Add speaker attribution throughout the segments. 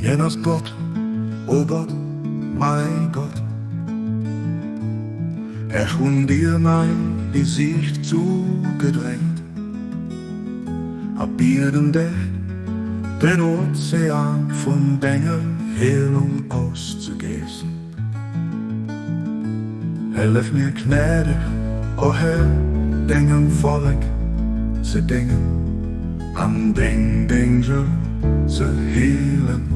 Speaker 1: Hien ass Gott, o Gott, mäi Gott. Ech hunn dir mäin Gesiicht zugedréint a bieden dech, den Ozean vun denger Heelung auszegiessen. Hëllef mir gnädeg, o Här, dengem Vollek ze déngen an deng Dénger ze heelen.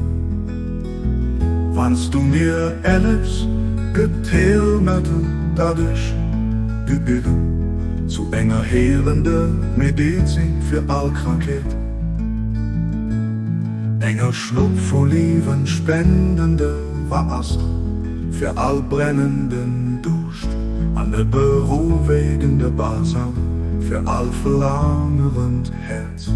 Speaker 1: Wann s du mir erlebs, gëtt d'Heelmëttel, dat ech gebidden, zu enger heelende Medezin fir all Krankheet, enger Schlupp vu Liewen spendende Waasser fir all brennenden Duuscht an e berouegende Balsam fir all verlaangerend Häerz.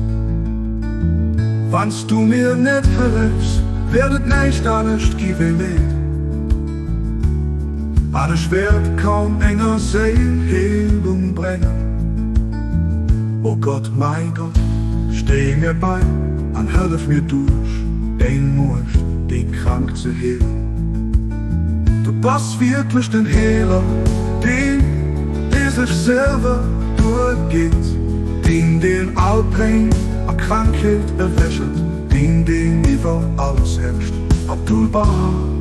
Speaker 1: Wann s du mir net hëllefs, wäert et näischt anescht gi wéi Leed, an ech wäert kaum enger Séil Heelung bréngen. O Gott, mäi Gott, stéi mir bei an hëllef mir duerch deng Muecht, déi Krank ze heelen. Du bass wierklech den Heeler, deen, dee sech selwer duergeet, deen, deen all Péng a Krankheet ewechhëlt, deen, deen iwwer alles herrscht. Abdu'l-Bahá.